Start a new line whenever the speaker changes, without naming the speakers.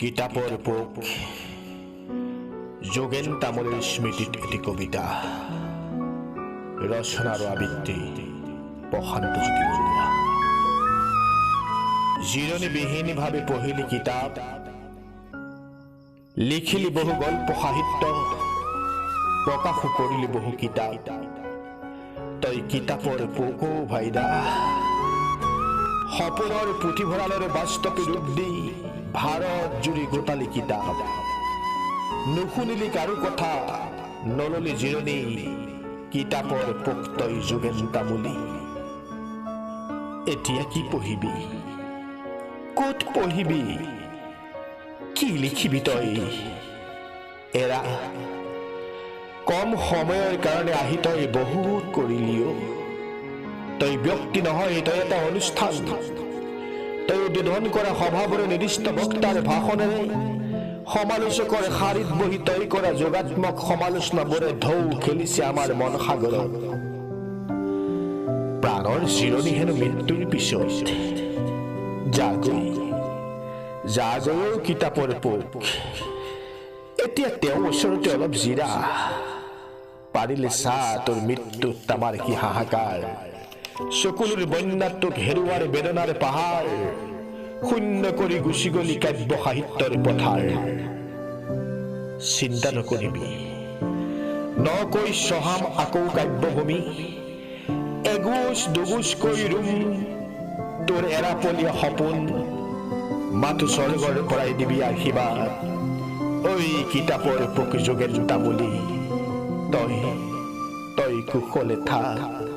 কিতাপৰ পোক, যোগেন তামুলীৰ স্মৃতিত এটি কবিতা। ৰচনা আৰু আবৃত্তি প্ৰশান্ত জ্যোতি বৰুৱা। জিৰণিবিহীনভাৱে পঢ়িলি কিতাপ, লিখিলি বহু গল্প সাহিত্য, প্ৰকাশো কৰিলি বহু কিতাপ। তই কিতাপৰ পোক অ' ভাইদা। সপোনৰ পুথিভঁৰালৰ বাস্তৱে ৰূপ দি ভাৰত জুৰি গোটালি কিতাপ। নুশুনিলি কাৰো কথা, নললি জিৰণি। কিতাপৰ পোক তই যোগেন তামুলী। এতিয়া কি পঢ়িবি? ক'ত পঢ়িবি? কি লিখিবি তই? এৰা, কম সময়ৰ কাৰণে আহি তই বহুত কৰিলিও। তই ব্যক্তি নহয়, তই এটা অনুষ্ঠান। তই উদ্বোধন কৰা সভাবোৰে নিৰ্দিষ্ট বক্তাৰ ভাষণেৰে, সমালোচকৰ শাৰীত বহি তই কৰা যোগাত্মক সমালোচনাবোৰে ঢৌ খেলিছে আমাৰ মন সাগৰত। প্ৰাণৰ জিৰণি হেনো মৃত্যুৰ পিছত। যাগৈ, যাগৈও কিতাপৰ পোক, এতিয়া তেওঁৰ ওচৰতে অলপ জিৰা। পাৰিলে চা, তোৰ মৃত্যুত আমাৰ কি হাহাকাৰ। চকুলোৰ বন্যাত তোক হেৰুৱাৰ বেদনাৰ পাহাৰ। শূন্য কৰি গুচি গলি কাব্য সাহিত্যৰ পথাৰ। চিন্তা নকৰিবি, নকৈ চহাম আকৌ কাব্যভূমি। এগোজ দুগোজকৈ ৰুম তোৰ এৰাপলীয়া সপোন। মাথো স্বৰ্গৰ পৰাই দিবি আশীৰ্বাদ। ঐ কিতাপৰ পোক যোগেন তামুলী, তই কুশলে থাক।